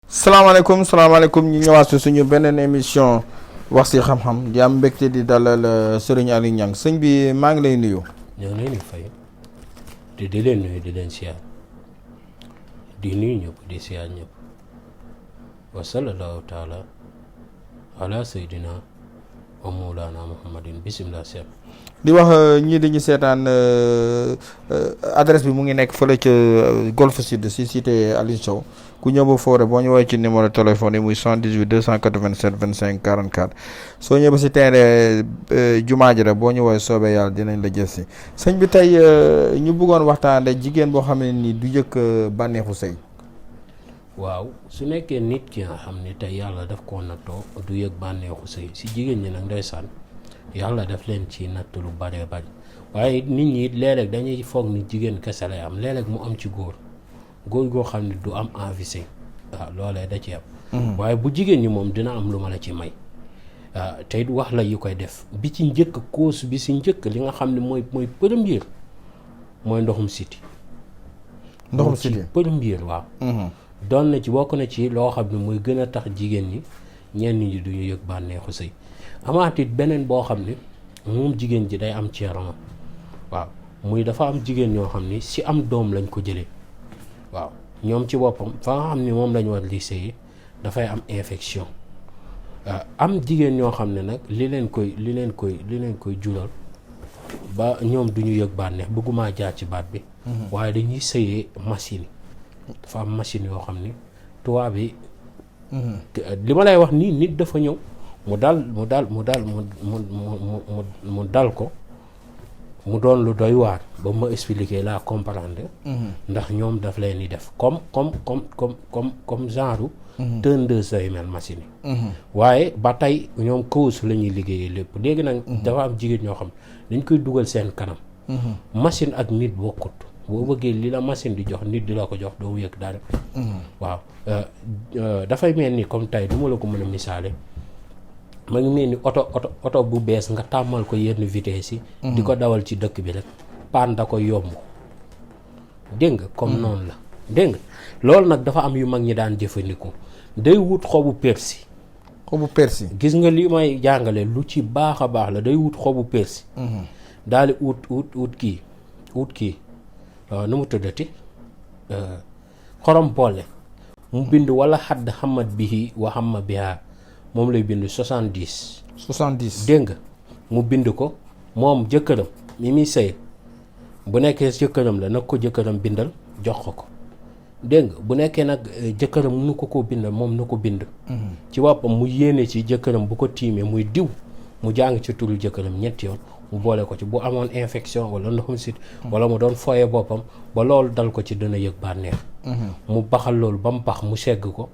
salaamaaleykum ñu ñëwaat si suñu beneen émission wax si xam-xam di am mbégte di dalal Serigne Aliou Niang sëñ bi maa ngi lay nuyu. ñoo ngi leen di fay di leen nuyu di leen siyaar di nuyu ñëpp di siyaar ñëpp wa sallallahu taala ala sayyidina wa mawlana muhammadin bismillah seet di wax ñii dañu seetaan adresse bi mu ngi nekk fële ca Golf Sud si cité Aliou Sow ku ñëw ba foore boo ñu woowee ci numéro téléphone yi muy 78 287 25 44 soo ñëw ba si terrain jumaa ji rek boo ñu woowee soobee yàlla dinañ la jël si sëñ bi tey ñu bëggoon waxtaanee jigéen boo xam ne ni du yëg bànneexu sëy. waaw su nekkee nit ki nga xam ne tey yàlla daf koo nattoo du yëg bànneexu sëy si jigéen ñi nag ndeysaan yàlla daf leen ci natt lu bare bari waaye nit ñi léeg-léeg dañuy foog ni jigéen kese lay am léeg-léeg mu am ci góor goo xam ne du am envie sëy waaw loolee da ci am waaye bu jigéen ñi moom dina am lu ma la ci may tey wax la yu koy def bi ci njëkk cause bi si njëkk li nga xam ne mooy premier mooy ndoxum siti premier waaw doon na ci bokk na ci loo xam ne mooy gën a tax jigéen ñi ñenn ñi duñu yëg bànneexu sëy amaatit beneen boo xam ne moom jigéen ji day am ci yaramam waaw muy dafa am jigéen ñoo xam ni si am doom lañ ko jëlee waaw ñoom ci boppam fa nga xam ni moom lañ war li sëy dafay am infection am jigéen ñoo xam ne nag li leen koy jural ba ñoom duñu yëg bànneex bëgguma jaar ci baat bi waaye dañuy sëyee machine dafa am machine yoo xam ni tubaab bi li ma lay wax nii nit dafa ñëw mu dal ko mu doon lu doy waar ba ma expliquer la comprendre ndax ñoom daf leen di def comme genre tondeuse day mel machine yi waaye ba tey ñoom cause la ñuy liggéeyee lépp léegi nag dafa am jigéen ñoo xam dañ koy dugal seen kanam machine ak nit bokkut boo bëggee li la machine di jox nit di la ko jox doo yëg dara waaw dafay mel ni comme tey du ma la ko mën a misaale ma ngi mel ni oto bu bees nga tàmmal ko yenn vitesse yi di ko dawal ci dëkk bi rek paan da koy yomb dégg nga comme noonu la dégg nga loolu nag dafa am yu mag ñi daan jëfandikoo day wut xobu persi gis nga li may jàngale lu ci baax a baax la day wut xobu persi daal di ut kii nu mu tëddati xorom boole mu bind wala xadd xamat bihi wa xamma biha moom lay bind 70 dégg nga mu bind ko moom jëkkëram mi muy sëy bu nekkee jëkkëram la nag ko jëkkëram bindal jox ko dégg nga bu nekkee nag jëkkëram mënu ko bindal moom na ko bind ci boppam mu yéene ci jëkkëram bu ko tiimee muy diw mu jàng ci turu jëkkëram ñetti yoon mu boole ko ci bu amoon infection wala ndoxum sit wala mu doon fooye boppam ba loolu dal ko ci dana yëg bànneex mu baxal loolu ba mu bax mu segg ko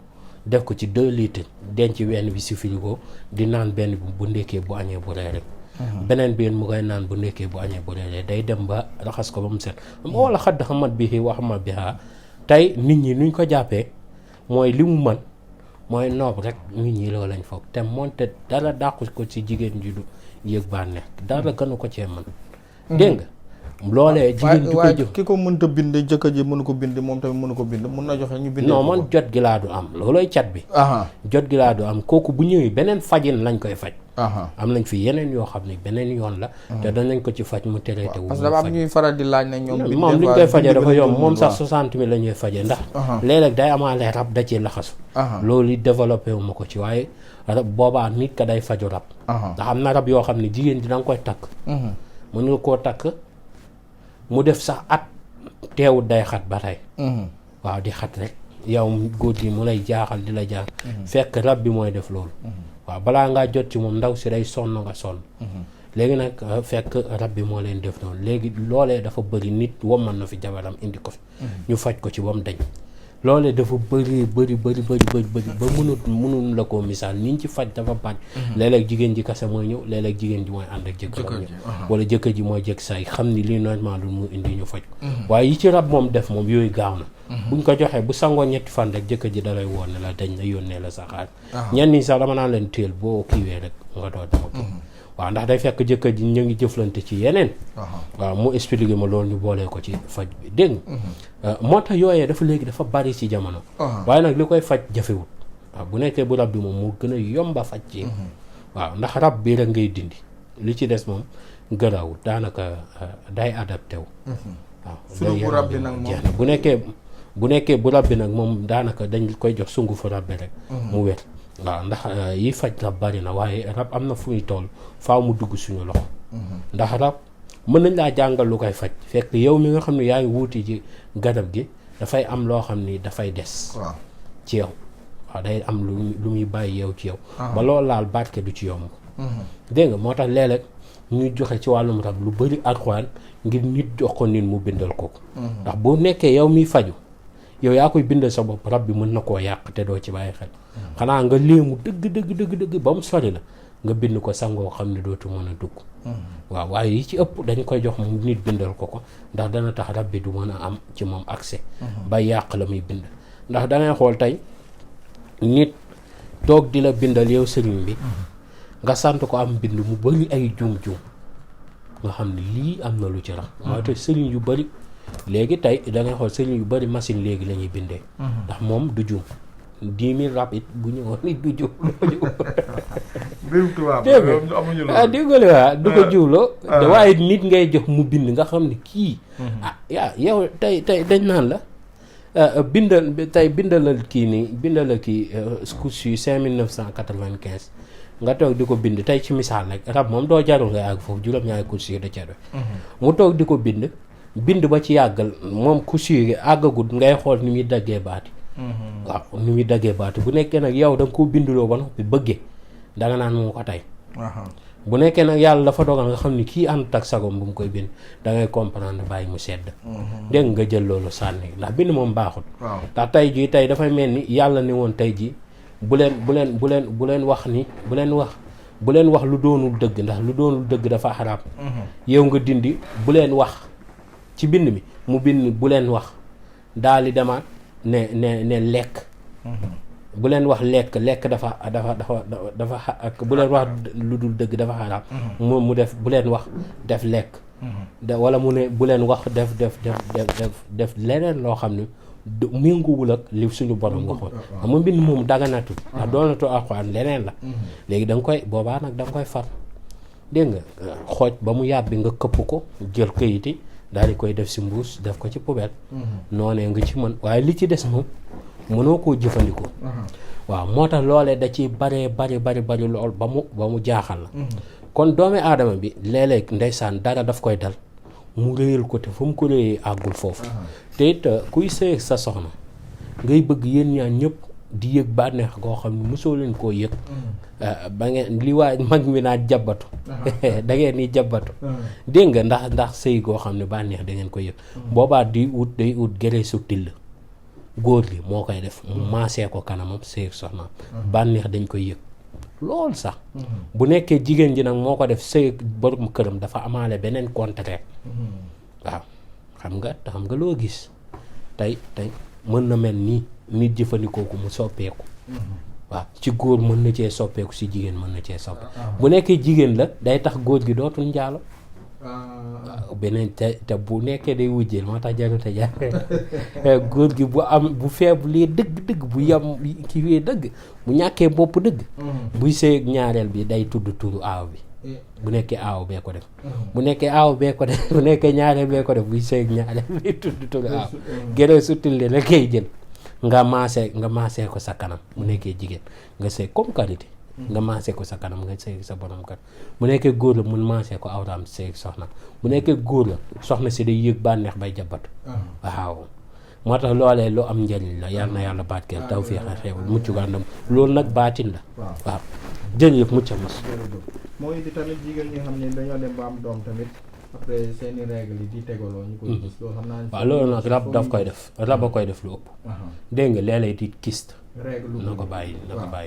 def ko ci 2 litres denc wenn bi si frigo di naan benn bi bu ndekkee bu añee bu reere beneen bi mu koy naan bu ndekkee bu añee bu reere day dem ba raxas ko ba mu set wala xadd xamat bi wax ma bi tey nit ñi nuñ ko jàppee mooy li mu mën mooy noob rek nit ñi loolu lañ foog te moonte dara dàqu ko ci jigéen ji du yëg bànneex dara gënu ko cee mën dégg nga loolee jigéen ji koy jëf ki ko mënta bind jëkkër ji mënu ko bind moom tamit mënu ko bind mun na joxe ñu bind non man jot gi laa du am loolooy cat bi jot gi laa du am kooku bu ñëwee beneen fajin lañ koy faj am nañ fi yeneen yoo xam ne beneen yoon la te danañ ko ci faj mu traité wu parce que dafa am ñuy faral di laaj ne ñoom moom li ñu koy fajee dafa yomb moom sax 60 000 la ñuy fajee ndax léeg-léeg day amaale rab da ci laxasu loolu développé wu ma ko ci waaye rab boobaa nit ka day faju rab ndax am na rab yoo xam ne jigéen ji da nga koy takk mën nga koo takk mu def sax at teewut day xat ba tey waaw di xat rek yow góor gi mu lay jaaxal di la jaaxal fekk rab bi mooy def loolu waaw balaa ngaa jot ci moom ndaw si day sonn nga sonn léegi nag fekk rab bi moo leen def noonu léegi loolee dafa bëri nit womman na fi jabaram indi ko fi ñu faj ko ci ba mu dañ loolee dafa bëri ba mënul la koo misaal ni ñu ci faj dafa bari léeg-léeg jigéen ji kase mooy ñëw léeg-léeg jigéen ji mooy ànd ak jëkkëram ñëw wala jëkkër ji mooy jëkk say xam ni lii normal lu mu indi ñu faj ko waaye yi ci rab moom def moom yooyu gaaw na buñ ko joxee bu sangoo 3 fan rek jëkkër ji dalay woon ne la dañ la yónnee la sa xaalis ñenn ñi sax dama naan leen téel boo kiiwee rek nga doo dama kii waaw ndax day fekk jëkkër ji ñu ngi jëflante ci yeneen waaw mu expliqué ma loolu ñu boolee ko ci faj bi dégg nga moo tax yooyee dafa léegi dafa bari ci jamono waaye nag li koy faj jafewut waaw bu nekkee bu rab bi moom moo gën a yomba faj ci waaw ndax rab bi rek ngay dindi li ci des moom gërawul daanaka day adapté wu waaw sungufu rab bi nag moom bu nekkee bu rab bi nag moom daanaka dañ koy jox sungufu rab bi rek mu wér waaw ndax yi faj rab bari na waaye rab am na fu muy toll faaw mu dugg suñu loxo ndax rab mën nañ laa jàngal lu koy faj fekk yow mi nga xam ne yaa ngi wuuti ci garab gi dafay am loo xam ni dafay des ci yow waaw day am lu muy bàyyi yow ci yow ba loolu laal barke du ci yomb dégg nga moo tax léeg-léeg ñuy joxe ci wàllum rab lu bari alxuraan ngir nit jox ko nit mu bindal ko ndax boo nekkee yow miy faju yow yaa koy bindal sa bopp rab bi mën na koo yàq te doo ci bàyyi xel xanaa nga léemu dëgg ba mu sori la nga bind ko sangoo xam ne dootu mën a dugg waaw waaye yi ci ëpp dañ koy jox mu nit bindal ko ndax dana tax rab bi du mën a am ci moom accès ba yàq la muy bind ndax dangay xool tey nit toog di la bindal yow sëriñ bi nga sant ko am bind mu bari ay juum-juum nga xam ne lii am na lu ci rax waaye te sëriñ yu bari léegi tey dangay xool sëriñ yu bari machine léegi la ñuy bindee ndax moom du juum 10 000 rab it bu ñëwoon nit du juum déggale waa du ko juuloo waaye nit ngay jox mu bind nga xam ne kii yow tey dañ naan la bindalal kii couche yu 5995 nga toog di ko bind tey ci misaal rek rab moom doo jarul nga yàgg foofu juróom-ñaari couche yu da cere mu toog di ko bind ba ci yàggal moom couche yi àggagut ngay xool ni muy daggee baati waaw ni muy daggee baati bu nekkee nag yow da nga ko binduloo ba noppi bëggee danga naan moo ko tey bu nekkee nag yàlla dafa dogal nga xam ni kii ànd ak sagom bu mu koy bind da ngay comprendre bàyyi mu sedd dégg nga jël loolu sànni ndax bind moom baaxul ndax tey jii tey dafay mel ni yàlla ni woon tey jii bu leen wax lu doonul dëgg ndax lu doonul dëgg dafa xaraam yow nga dindi bu leen wax ci bind mi mu bind bu leen wax daal di demaat ne lekk bu leen wax lekk dafa ak bu leen wax lu dul dëgg dafa xaraam moom mu def bu leen wax def lekk wala mu ne bu leen wax def leneen loo xam ne méngoowul ak li suñu borom waxoon xam nga mbind moom daganatu ndax doonatu alxuraan leneen la léegi da nga koy boobaa nag da nga koy far dégg nga xooj ba mu yàbbi nga këpp ko jël këyiti daal di koy def si mbuus def ko ci poubelle noonee nga ci mën waaye li ci des moom mënoo koo jëfandikoo waaw moo tax loolee da ci bari lool ba mu jaaxal la kon doomi aadama bi léeg-léeg ndeysaan dara daf koy dal mu réyal ko te fu mu ko réyee àggul foofu te it kuy sëy sa soxna ngay bëgg yéen ñaan ñëpp di yëg bànneex goo xam ne mosoo leen koo yëg ba ngeen li waa mag mi naa jabatu da ngeen ni jabatu dégg nga ndax sëy goo xam ne bànneex da ngeen ko yëg boobaa day ut gere su till góor gi moo koy def mu maasee ko kanamam sëy soxnaam bànneex dañ koy yëg lool sax bu nekkee jigéen ji nag moo ko def sëy borom këram dafa amaale beneen contraire waaw xam nga loo gis tey mën na mel nii nit jëfandikoo ko mu soppeeku waaw ci góor mën na cee soppeeku si jigéen mën na cee soppeeku bu nekkee jigéen la day tax góor gi dootul njaalo waaw beneen te bu nekkee day wujjeel moo tax jarute jaar góor gi bu feebulee dëgg bu yam ki wee dëgg bu ñàkkee bopp dëgg buy sëy ñaareel bi day tudd turu aaw bi bu nekkee aaw bee ko def bu nekkee aaw bee ko def bu nekkee ñaareel bee ko def buy sëy ñaareel bi tudd turu aaw gërë suttil la koy jël nga maasee ko sa kanam bu nekkee jigéen nga sëy comme qualité nga maasee ko sa kanam nga sëy sa borom kër bu nekkee góor la mun maasee ko awraam sëy soxna bu nekkee góor la soxna si day yëg bànneex bay jabatu waaw moo tax loolee lu am njëriñ la yal na yàlla barkeel tawfiix ak xéewal mucc gu àndam loolu nag baatin la waaw jërëjëf mucc mos moo indi tamit jigéen ñi nga xam ne dañoo dem ba am doom tamit après seeni règle yi di tegaloo ñu koy gis loolu xam naa waaw loolu nag rab daf koy def rab a koy def lu ëpp dégg nga léeg-léeg di kyste na ko bàyyi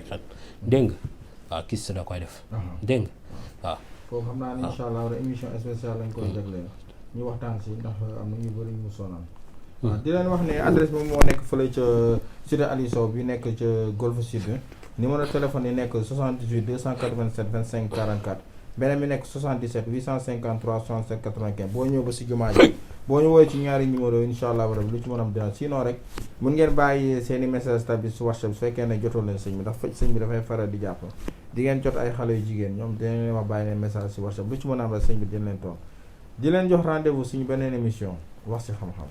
xel dégg nga waaw kyste da koy def dégg nga waaw foofu xam naa ne incha allah émission spéciale lañ koy jagleel ñu waxtaan si ndax am na ñu bëri ñu sonal waaw di leen wax ne adresse bi moo nekk fële ca cité Aliou Sow bi nekk ca Golf Sud numéro téléphone yi nekk 78 287 25 44 beneen bi nekk 77 853 67 95 boo ñëw ba si jumaa ji boo ñu woowee ci ñaari numéro yi incha allah rabi lu ci mën am dina sinon rek mun ngeen bàyyi seeni message tamit si WhatsApp su fekkee ne jotoo leen sëñ bi ndax sëñ bi dafay faral di jàpp di ngeen jot ay xale yu jigéen ñoom dinañ leen wax bàyyi leen message si WhatsApp lu ci mën a am rek sëñ bi dina leen toog di leen jox rendez-vous suñu beneen émission wax si xam-xam